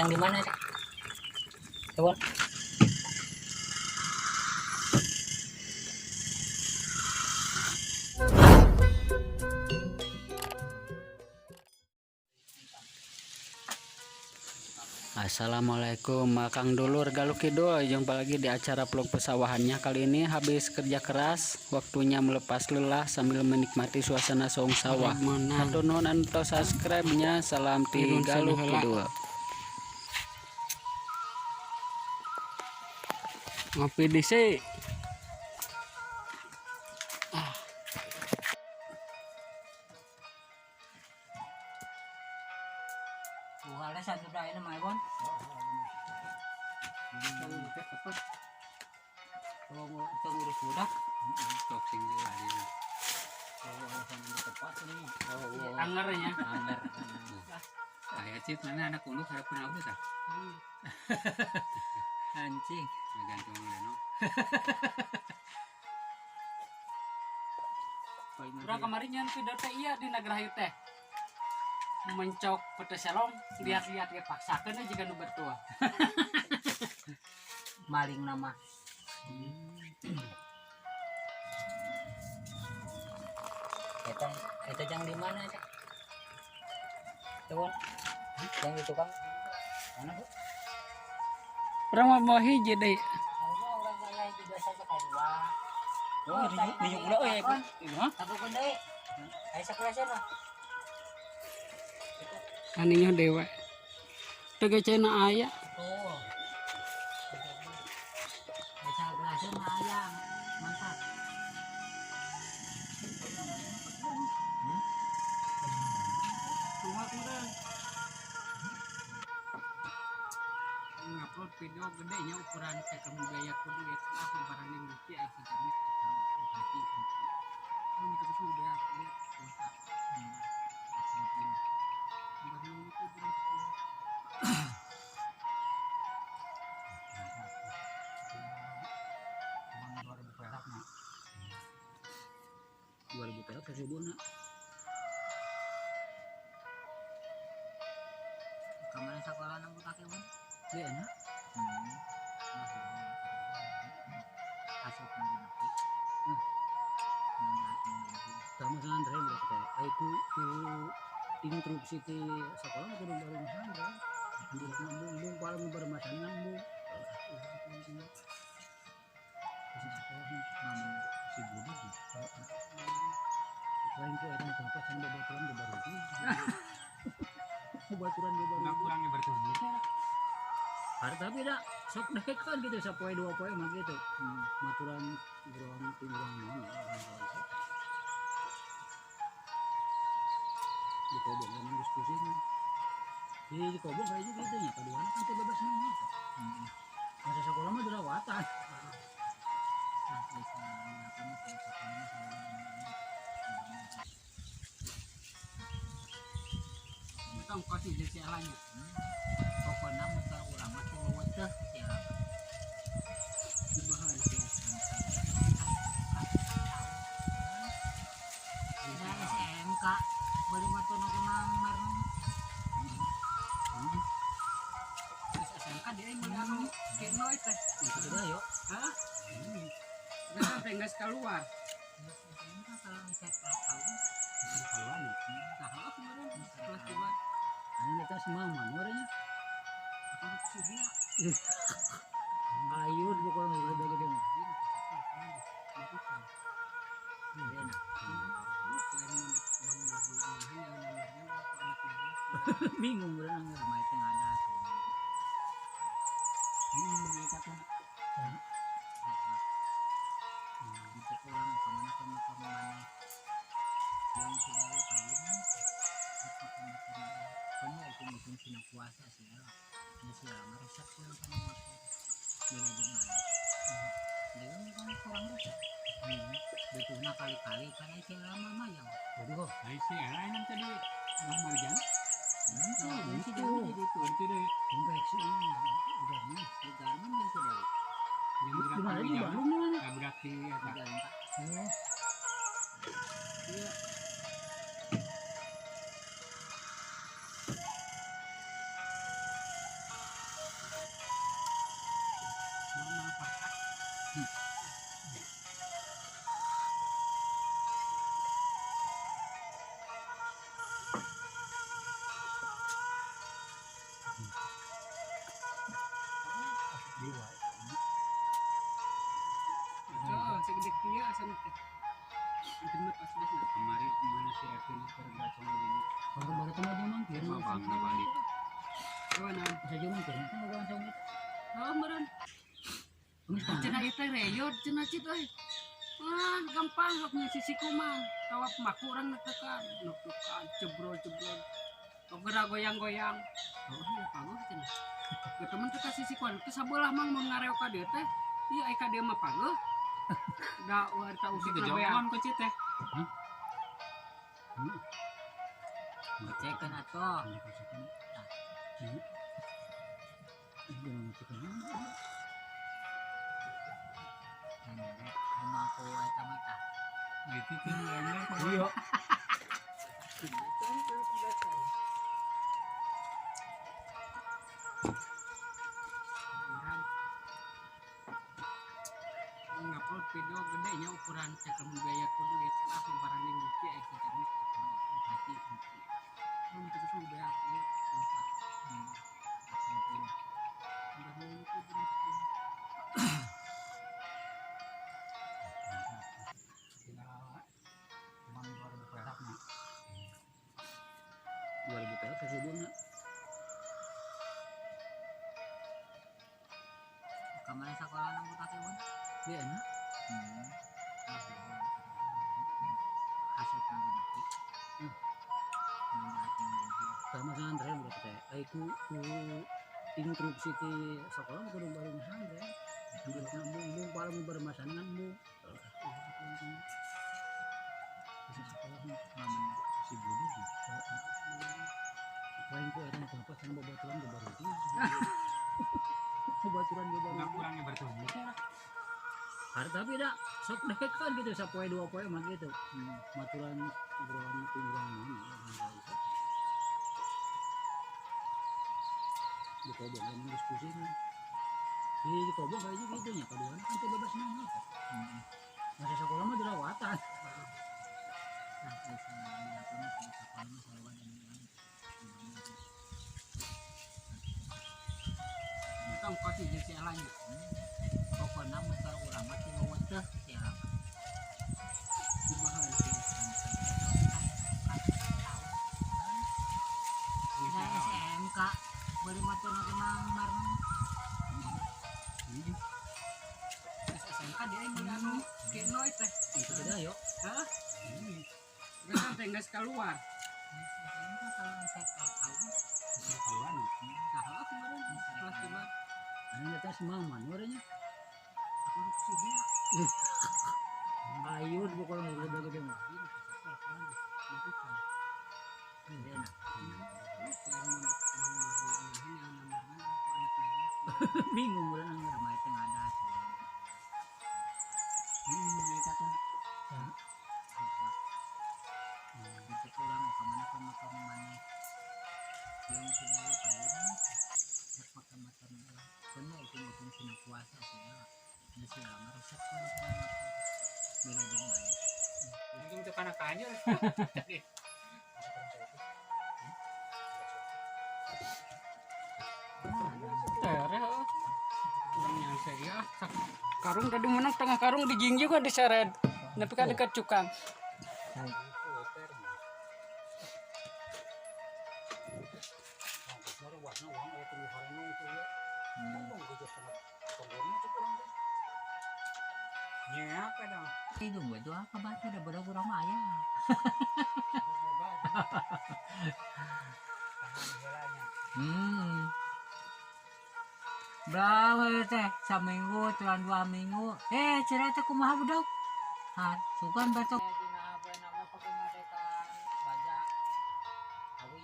Eta jang di mana eta? Coba. Assalamualaikum Kang Dulur Galuh Kidul, jumpa lagi di acara vlog pesawahannya. Kali ini habis kerja keras, waktunya melepas lelah sambil menikmati suasana saung sawah. Hatur nuhun anu tos subscribe-nya. Salam ti Galuh Kidul. Ngopi dhisik. Ah. Bukalnya satu dah ini mah Bon. Kalau ngurus budak, Sok sing deui adina. Anger nya. Anger. Aya cit mana anak unduk hareupeun abdi tah. Anjing. Ngagantung leno. Urang kemarin nyeun video teh iya di Nagrahayu teh. Mencok pete selong, lihat-lihat ge paksakeun we jiga nu betul. Maling nama. Eta eta jang di mana eta? Coba. Yang di tukang. Mana, Bu? Urang mah mau hiji deui. Orang kaya itu biasa kayak dua. Oh, di ulah euy. Hah? Aku pun deui. Ayo sakelasnya mah. Aninya dewe. Teu ge cenah aya. Oh. Bisa kelasnya mah ayam. Mantap. Kuat meureun. Ngupload video gede nya ukuran teh kamu gaya kudu duit lah barang bukti aya sejenis bupati. Kan itu tuh udah ya kuota. Barang itu berapa? Emang 2000 perak mah. 2000 perak seribu na. Kemana sekolah nang budak ya, Bun? Ieu enak. Asup nang bukti. Tah masalah Andre berarti teh. Ai ku ku instruksi ti sekolah kudu bareng Andre. Budak embung paling bermasalah embung. Si Budi lain ku eta tempat sama babaturan ge baru. Babaturan ge baru. Kurangnya bertubuh. Har tapi dah sok dek kan gitu sapoe dua poe mah gitu. Maturan urang urang naon di kobong kan geus pusing. Di kobong kayaknya gitu nya kaduana kan teu bebas nongol. Masa sekolah mah jerawatan. Eta kasih jadi alanya. Pokoknya muka urang mah teu teh ya. Nah, SMK boleh motor nak mamar. Terus SMK dia meuli anu kenoy teh. Itu dah yo. Hah? Geus sampai geus keluar. SMK kalau bisa tahu. Keluar. Nah, aku kemarin kelas 2. Ini kita semua manurnya. Aku sih dia. Ayur pokoknya udah gede mah. Bingung urang Sama itu nggak ada. Itu kurang kemana ke motor mana? Yang sudah paling itu ke motor. Kamu aku mungkin cina puasa sih ya. Masih lama resep sih kan motor. Beda di mana? Dia kan kurang resep. Betulnya kali-kali kan itu lama mah yang. Waduh, Ai si era yang tadi Mbah Marjan. Itu itu. Itu deh. Konveksi ini udah mah. Di Garmin kan sudah. Yang Di budak mana di kami Bandung di mana? Budak di Di eta. Garmin Pak. Oh, Iya. Bang na balik. Kawanan. Sa jumang ko, nagawan sa umit. Oh, meron. Cenah ieu teh reyod cenah cit euy. Ah, gampang sok nya sisiku mah. Kawap maku urang netekan, netekan jebrol-jebrol. Sok geura goyang-goyang. Oh, iya paguh cenah. Ge temen teh ka sisikuan teh sabelah mang mun ngareok ka dieu teh. Ieu ai ka dieu mah paguh. Da warta Si usik na beak. kejauhan kok cit teh. Ngecekan atuh. Rumah aku eta mah tah. Itu tuh emang. Iya. Urang ngupload video gede nya ukuran cek biaya kudu ya lah barang yang bukti ai ka jami bupati bukti. Mun teu kudu biaya ieu lupa. Udah mau itu bener. Emang 2000 perak nih. 2000 perak sesubuna. Kamari sakola nang bupati pun. Iya enak. Asup nang bupati. Sama sama Andre berarti teh. Ai ku instruksi ti sekolah kudu bareng Andre. Mung para mu bermasan ngan mu. Bisa sekolah mu. Si bodoh. Lain ku eta kenapa cenah babaturan ge baru. Babaturan ge baru. Enggak kurangnya bertumbuh. Har tapi dah sok deket kan gitu sapoe dua poe mah gitu. Maturan obrolan urang mana di kobong emang diskusinya di kobong kayaknya gitu nya kaduana kan teu bebas nanya. Masa sekolah mah jerawatan. Nah, bisa aku mah sekolah mah sarua dan Tong pasti jeung si Elanya. pokokna motor urang mah teu weteh si Ela mah. Kumaha teh? Nah, SMK beli motor nu Mang Marno. SMK dia yang anu kenoy teh. Itu beda yo. Heeh. Geus teh geus keluar. SMK kalau SMK tahu Keluar. Nah, heuh kemarin kelas 5. Anu teh semang manurnya. Aku si dia. Ayur pokoknya gede-gede mah. Iya nah. Bingung urang Sama itu nggak ada. Mereka tuh. Itu kurang ke mana ke motor mana. Yang sudah paling rek pakai motor lah. Karena itu mungkin sina puasa sih ya. Ini sih lama resep kan motor. Beda jeung mana. Untung tuh karena kanyur. Karung tadi menang tengah karung dijingjing kan diseret. Tapi kan dekat cukang. Apa dong? Hidung gue tuh apa batu udah bodoh kurang mah ya. Berapa teh? Saminggu, tulan 2 minggu. Cerita teh kumaha budak? Ha, sugan batok. Dina HP nama pakai ngadekan baja awi.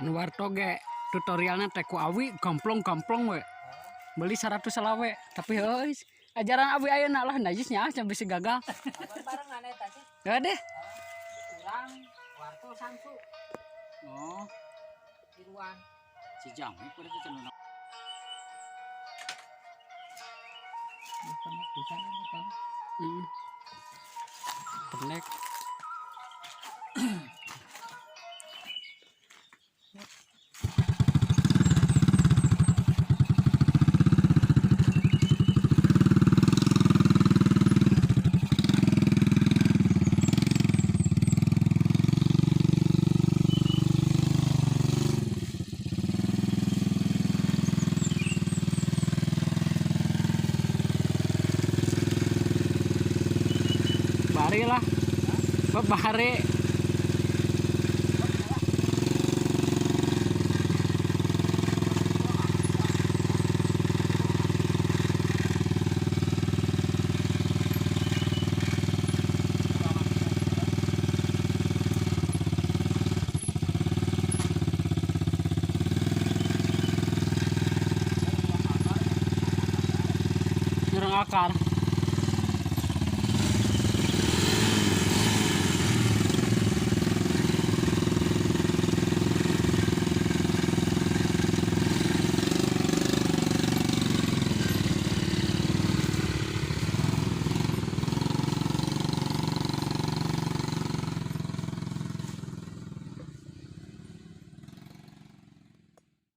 Anu warto ge tutorialna teh ku awi gamplong-gamplong we. Beli 100 selawe, tapi heuh ajaran awi ayeuna lah najisnya ah bisa gagal. Barengan eta sih. Ya deh. Urang warto Samsu. Oh, Tiruan. si Jami pada itu cenah. Pendek. Bahari lah. Bab bahari. Nyerang akar.